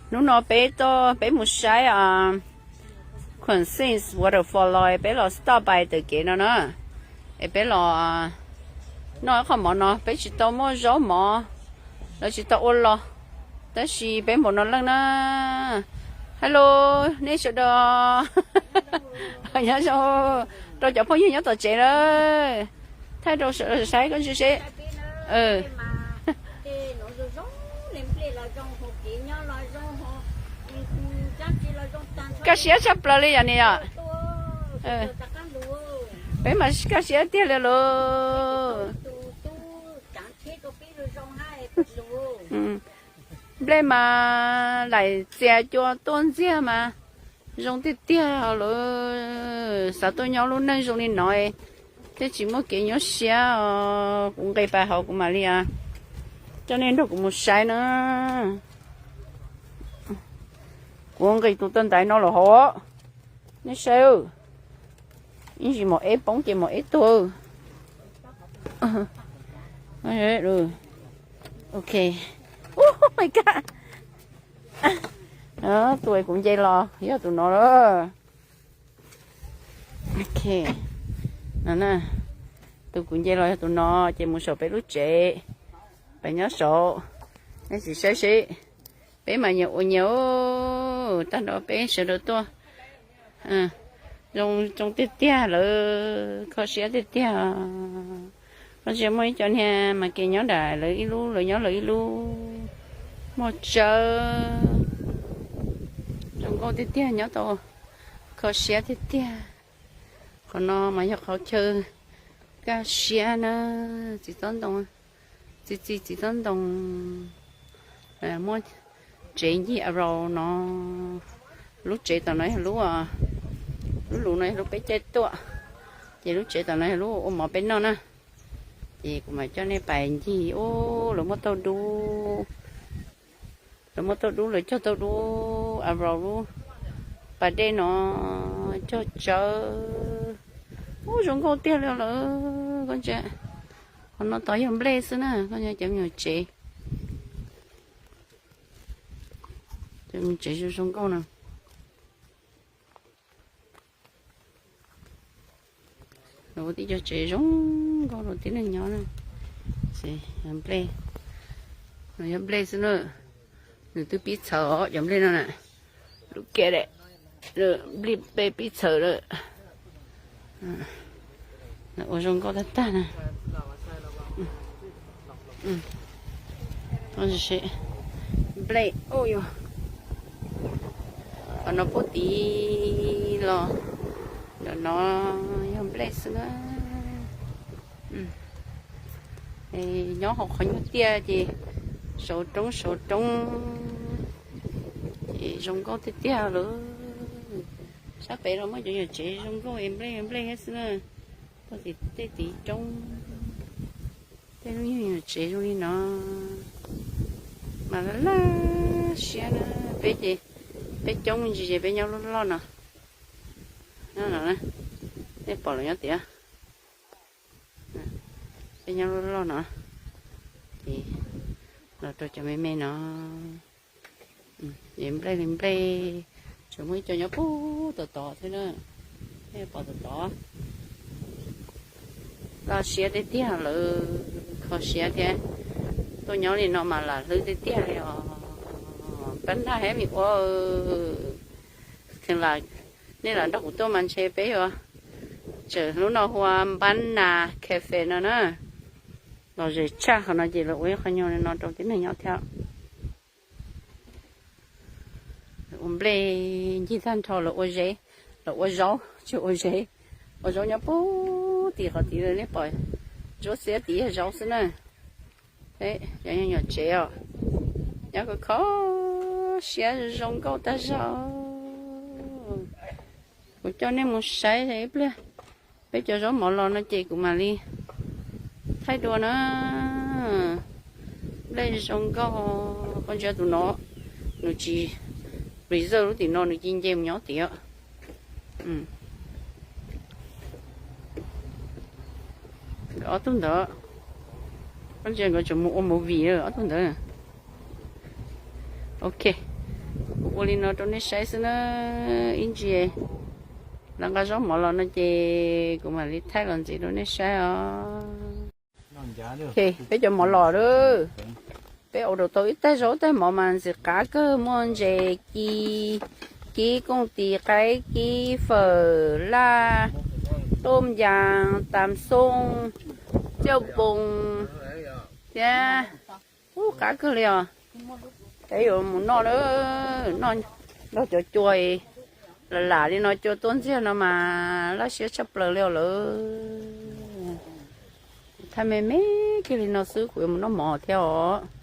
Hnub no peb to peb mus saib Queen Sings Waterfall los peb los stop by tom kev no na, es peb los noj ib qho mov no, peb tsis tau muaj zaub mov, lawv tsis tau ua los, tab sis peb npaum no leej na. Hello, nej sawv daws, nyob zoo rau cov phooj ywg nyob tom tsev na, thaij rau sawv daws saib koj ntsis seb. Kaj siab tshaj plaws li yom ni yom. Peb mas kaj siab tiag li lauj. Nplej mas laim txias cua tuaj ntxiag mas zoo tiag tiag lawm. Xav tuaj nyob lub neej zoo li no thiaj tsis muaj kev nyuaj siab os. Kuv nqis pais hauv kuv mam li coj nej nrog kuv mus saib na. Kuv nqis tus tawg ntaiv no lawm hauv, nej saib. Ib ntsis mos eb poob ces mos eb tuag. Ok. Tus kuv nce los yog tus no lawm. Ok, no, tus kuv nce los yog tus no, ces mus saum peb lub tsev, peb nyob saud, nej sim saib seb. Peb mas nyias ua nyias, tag nrho peb sawv daws tuaj. Zoo tiag tiag lawm, kho siab tiag tiag. Koj ntsia muaj ib co niag mas kev nyob nram lawv ib lub, lawv nyob lawv ib lub, muaj tsawb, zoo nkauj tiag tiag, nyob tau kho siab tiag tiag. Qhov no mas yog qhov chaw kaj siab na, txiv txob ntoo, txiv txiv txiv txob ntoo, muab tsev ncig arrow no. Lub tsev tom no yog lub, lub lus no yog lub peb caij tuaj, ces lub tsev tom no yog lub ua mov peb noj na. Ces kuv mam coj nej pais ncig, ub, lawv muab tauj dub, lawv muab tauj dub, lawv cog tauj dub arrow lub pas dej no, cog tsawb. Ub, zoo nkauj tiag li lawm. Koj ntsia, qhov no tod yog nplej xwb na, koj ntsia cov me nyuam tsev, cov me nyuam tsev zoo zoo nkauj no. Lawv ua tib co tsev zoo nkauj rau tib neeg nyob na. Nplej, no yog nplej xwb na, nws twb pib txhawv os cov nplej no na. Look at it, nplej peb pib txhawv lawm. Ua zoo nkauj tag tag na. Nplej, qhov no pub tid los, ntawm no yog nplej xwb na. Nyob hauv qhov nyuag tiaj ces sauv roob sauv roob, ces zoo nkauj tiag tiag lawm. Sab pem los muaj cov nyuam tsev zoo nkauj es nplej nplej thiab xwb na. Puag tim tej tid roob, tej lub nyuag nyuam tsev zoo li no mas laj laj siab na. Peb ces peb coob me ntsis ces peb nyob lub loj no. Nej pom lawv nyob tias peb nyob lub loj no, ces los rau cov me me no. Ces nplej li nplej, tseem muaj ib co nyob puag tom tod thiab na. Nej pom tom tod, laj siab tiag tiag lawm, kho siab thiab. Tuaj nyob li no mas lam hlwb tiag tiag li os. Npab nag thiab me ua, kheev lam, nej lam nrog kuv tuaj mas ntshe peb yuav tseem hlub no hu ua Npab Nas Cafe no na. Los ze tshaj qhov no ces lawv ua ib qho nyuag li no rau tib neeg nyob thiab. Ua nplej ncig tag nrho, lawv ua zeb, lawv ua zaub, tsis ua zeb, ua zaub nyob puag tim qhov tid, nej pom ntsuab xiab tid yog zaub xwb na. Cov nyuam tsev os, nyob kho kho siab zoo nkauj tag zog. Kuv coj nej mus saib ib pliag. Peb cov zaub mov los no ces kuv mam li thaij dua na. Nplej zoo nkauj, koj ntsia tus no, nws tsis preserve lub tim no, nws cia nce mus nyob tim. Ob tug ntawd, koj ntsia nkawd tseem mus ua movie ob tug ntawd. Ok, Ua li no rau nej saib xwb na, ib ntsis lawv nqa zaub mov los no ces kuv mam li thaij los ntxiv rau nej saib os. Peb cov mov los lawm, peb ua rau tau ib taig zaub taig mov mas ntxim qab kawg, muaj ntses, ci, kib kooj tis qaib, kib fawm laj, toj ncas, tas xoo, ciaj poos thiab. Ub, qab kawg li os. Peb yuav mus noj, noj nrog cov cua lam lam li no, cua tuaj ntxiag no mas laj siab tshaj plaws li os lawm. Thaij me me kiag li no xwb, kuv yuav mus noj mov thiab os.